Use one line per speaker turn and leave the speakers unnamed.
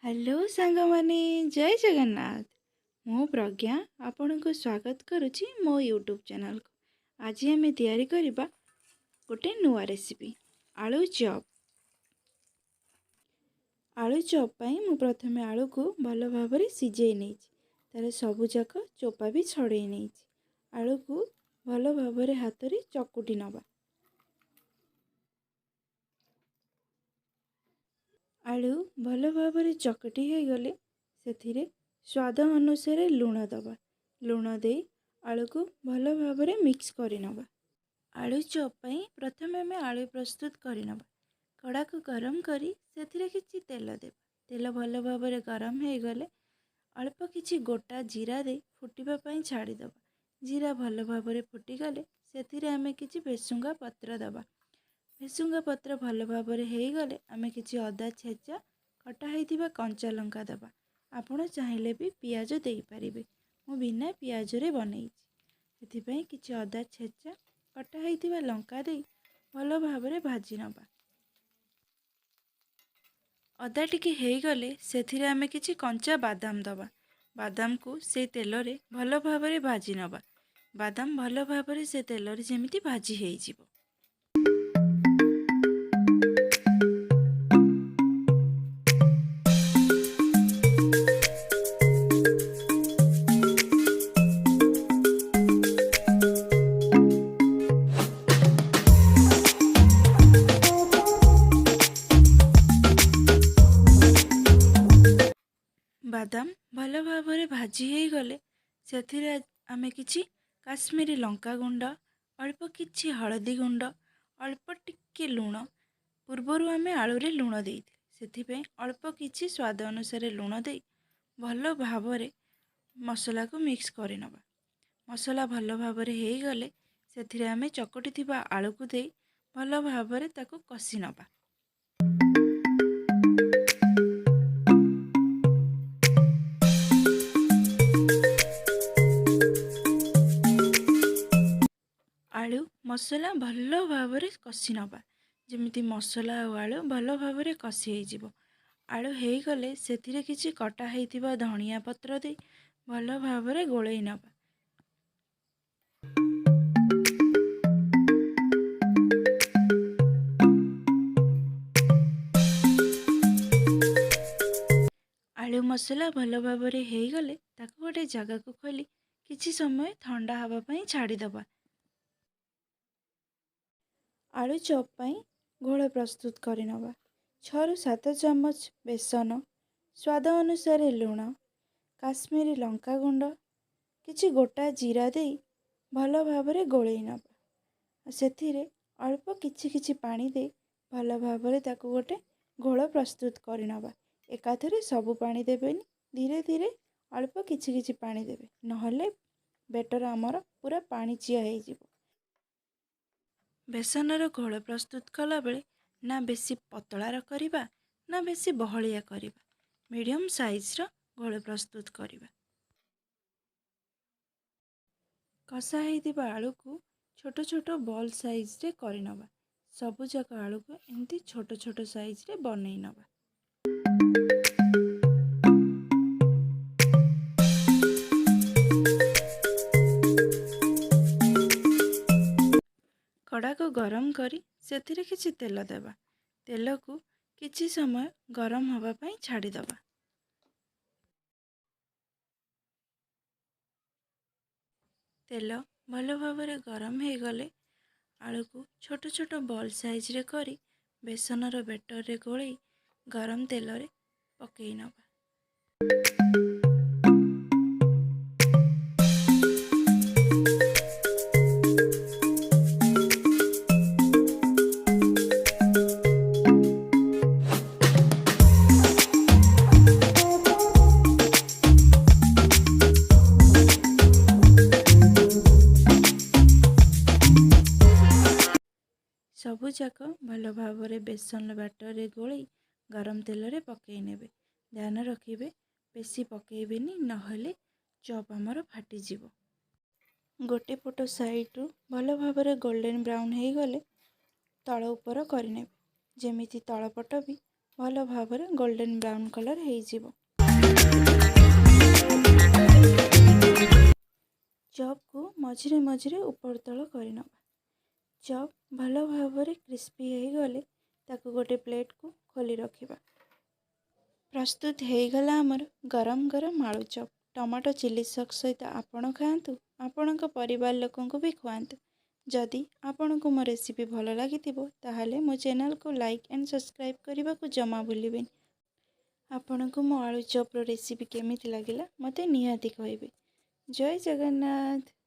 Hello ସାଙ୍ଗମାନେ, ଜୟ ଜଗନ୍ନାଥ। ମୁଁ ପ୍ରଜ୍ଞା ଆପଣଙ୍କୁ ସ୍ୱାଗତ କରୁଛି ମୋ ୟୁଟ୍ୟୁବ୍ ଚ୍ୟାନେଲ୍କୁ। ଆଜି ଆମେ ତିଆରି କରିବା ଗୋଟେ ନୂଆ ରେସିପି, ଆଳୁ ଚପ୍। ଆଳୁ ଚପ୍ ପାଇଁ ମୁଁ ପ୍ରଥମେ ଆଳୁକୁ ଭଲ ଭାବରେ ସିଝେଇ ନେଇଛି। ତା'ର ସବୁଯାକ ଚୋପା ବି ଛଡ଼େଇ ନେଇଛି। ଆଳୁକୁ ଭଲ ଭାବରେ ହାତରେ ଚକୁଟି ନେବା। ଆଳୁ ଭଲ ଭାବରେ ଚକଟି ହୋଇଗଲେ ସେଥିରେ ସ୍ୱାଦ ଅନୁସାରେ ଲୁଣ ଦେବା। ଲୁଣ ଦେଇ ଆଳୁକୁ ଭଲ ଭାବରେ ମିକ୍ସ କରିନେବା। ଆଳୁ ଚପ୍ ପାଇଁ ପ୍ରଥମେ ଆମେ ଆଳୁ ପ୍ରସ୍ତୁତ କରିନେବା। କଡ଼ାକୁ ଗରମ କରି ସେଥିରେ କିଛି ତେଲ ଦେବା। ତେଲ ଭଲ ଭାବରେ ଗରମ ହୋଇଗଲେ ଅଳ୍ପ କିଛି ଗୋଟା ଜିରା ଦେଇ ଫୁଟିବା ପାଇଁ ଛାଡ଼ିଦେବା। ଜିରା ଭଲ ଭାବରେ ଫୁଟିଗଲେ ସେଥିରେ ଆମେ କିଛି ଭେସୁଙ୍ଗା ପତ୍ର ଦେବା। ଭେସୁଙ୍ଗା ପତ୍ର ଭଲ ଭାବରେ ହେଇଗଲେ ଆମେ କିଛି ଅଦା ଛେଚା, କଟା ହେଇଥିବା କଞ୍ଚା ଲଙ୍କା ଦେବା। ଆପଣ ଚାହିଁଲେ ବି ପିଆଜ ଦେଇପାରିବେ। ମୁଁ ବିନା ପିଆଜରେ ବନେଇଛି। ସେଥିପାଇଁ କିଛି ଅଦା ଛେଚା, କଟା ହେଇଥିବା ଲଙ୍କା ଦେଇ ଭଲ ଭାବରେ ଭାଜି ନେବା। ଅଦା ଟିକେ ହେଇଗଲେ ସେଥିରେ ଆମେ କିଛି କଞ୍ଚା ବାଦାମ ଦେବା। ବାଦାମକୁ ସେଇ ତେଲରେ ଭଲ ଭାବରେ ଭାଜି ନେବା। ବାଦାମ ଭଲ ଭାବରେ ସେ ତେଲରେ ଯେମିତି ଭାଜି ହେଇଯିବ। ବାଦାମ ଭଲ ଭାବରେ ଭାଜି ହେଇଗଲେ ସେଥିରେ ଆମେ କିଛି କାଶ୍ମୀରୀ ଲଙ୍କା ଗୁଣ୍ଡ, ଅଳ୍ପ କିଛି ହଳଦୀ ଗୁଣ୍ଡ, ଅଳ୍ପ ଟିକେ ଲୁଣ। ପୂର୍ବରୁ ଆମେ ଆଳୁରେ ଲୁଣ ଦେଇଥିଲେ, ସେଥିପାଇଁ ଅଳ୍ପ କିଛି ସ୍ୱାଦ ଅନୁସାରେ ଲୁଣ ଦେଇ ଭଲ ଭାବରେ ମସଲାକୁ ମିକ୍ସ କରିନେବା। ମସଲା ଭଲ ଭାବରେ ହେଇଗଲେ ସେଥିରେ ଆମେ ଚକଟି ଥିବା ଆଳୁକୁ ଦେଇ ଭଲ ଭାବରେ ତାକୁ କଷି ନେବା। ଆଳୁ ମସଲା ଭଲ ଭାବରେ କଷି ନେବା, ଯେମିତି ମସଲା ଆଉ ଆଳୁ ଭଲ ଭାବରେ କଷି ହେଇଯିବ। ଆଳୁ ହେଇଗଲେ ସେଥିରେ କିଛି କଟା ହେଇଥିବା ଧନିଆ ପତ୍ର ଦେଇ ଭଲ ଭାବରେ ଗୋଳେଇ ନେବା। ଆଳୁ ମସଲା ଭଲ ଭାବରେ ହେଇଗଲେ ତାକୁ ଗୋଟେ ଜାଗାକୁ ଖୋଲି କିଛି ସମୟ ଥଣ୍ଡା ହେବା ପାଇଁ ଛାଡ଼ିଦେବା। ଆଳୁ ଚପ୍ ପାଇଁ ଘୋଳ ପ୍ରସ୍ତୁତ କରିନେବା। 6ରୁ 7 ଚାମଚ ବେସନ, ସ୍ୱାଦ ଅନୁସାରେ ଲୁଣ, କାଶ୍ମୀରୀ ଲଙ୍କା ଗୁଣ୍ଡ, କିଛି ଗୋଟା ଜିରା ଦେଇ ଭଲ ଭାବରେ ଗୋଳେଇ ନେବା। ସେଥିରେ ଅଳ୍ପ କିଛି କିଛି ପାଣି ଦେଇ ଭଲ ଭାବରେ ତାକୁ ଗୋଟେ ଘୋଳ ପ୍ରସ୍ତୁତ କରିନେବା। ଏକାଥରେ ସବୁ ପାଣି ଦେବେନି, ଧୀରେ ଧୀରେ ଅଳ୍ପ କିଛି କିଛି ପାଣି ଦେବେ, ନହେଲେ ବେଟର ଆମର ପୁରା ପାଣିଚିଆ ହେଇଯିବ। ବେସନର ଘୋଳ ପ୍ରସ୍ତୁତ କଲାବେଳେ ନା ବେଶୀ ପତଳାର କରିବା ନା ବେଶୀ ବହଳିଆ କରିବା, ମିଡ଼ିୟମ୍ ସାଇଜ୍ର ଘୋଳ ପ୍ରସ୍ତୁତ କରିବା। କଷା ହେଇଥିବା ଆଳୁକୁ ଛୋଟ ଛୋଟ ବଲ୍ ସାଇଜ୍ରେ କରିନେବା। ସବୁଯାକ ଆଳୁକୁ ଏମିତି ଛୋଟ ଛୋଟ ସାଇଜ୍ରେ ବନେଇ ନେବା। କଡ଼ାକୁ ଗରମ କରି ସେଥିରେ କିଛି ତେଲ ଦେବା। ତେଲକୁ କିଛି ସମୟ ଗରମ ହେବା ପାଇଁ ଛାଡ଼ିଦେବା। ତେଲ ଭଲ ଭାବରେ ଗରମ ହେଇଗଲେ ଆଳୁକୁ ଛୋଟ ଛୋଟ ବଲ୍ ସାଇଜ୍ରେ କରି ବେସନର ବେଟରରେ ଗୋଳେଇ ଗରମ ତେଲରେ ପକେଇ ନେବା। ସବୁଯାକ ଭଲ ଭାବରେ ବେସନ ବ୍ୟାଟରରେ ଗୋଳେଇ ଗରମ ତେଲରେ ପକେଇ ନେବେ। ଧ୍ୟାନ ରଖିବେ ବେଶୀ ପକେଇବେନି, ନହେଲେ ଚପ୍ ଆମର ଫାଟିଯିବ। ଗୋଟେ ପଟ ସାଇଡ଼ରୁ ଭଲ ଭାବରେ ଗୋଲ୍ଡେନ୍ ବ୍ରାଉନ୍ ହେଇଗଲେ ତଳ ଉପର କରିନେବେ, ଯେମିତି ତଳ ପଟ ବି ଭଲ ଭାବରେ ଗୋଲ୍ଡେନ୍ ବ୍ରାଉନ୍ କଲର୍ ହେଇଯିବ। ଚପ୍କୁ ମଝିରେ ମଝିରେ ଉପର ତଳ କରିନେବା। ଚପ୍ ଭଲ ଭାବରେ କ୍ରିସ୍ପି ହେଇଗଲେ ତାକୁ ଗୋଟେ ପ୍ଲେଟ୍କୁ ଖୋଲି ରଖିବା। ପ୍ରସ୍ତୁତ ହେଇଗଲା ଆମର ଗରମ ଗରମ ଆଳୁ ଚପ୍। ଟମାଟୋ ଚିଲି ସସ୍ ସହିତ ଆପଣ ଖାଆନ୍ତୁ, ଆପଣଙ୍କ ପରିବାର ଲୋକଙ୍କୁ ବି ଖୁଆନ୍ତୁ। ଯଦି ଆପଣଙ୍କୁ ମୋ ରେସିପି ଭଲ ଲାଗିଥିବ, ତାହେଲେ ମୋ ଚ୍ୟାନେଲକୁ ଲାଇକ୍ ଆଣ୍ଡ ସବସ୍କ୍ରାଇବ୍ କରିବାକୁ ଜମା ଭୁଲିବେନି। ଆପଣଙ୍କୁ ମୋ ଆଳୁ ଚପ୍ର ରେସିପି କେମିତି ଲାଗିଲା, ମୋତେ ନିହାତି କହିବେ। ଜୟ ଜଗନ୍ନାଥ।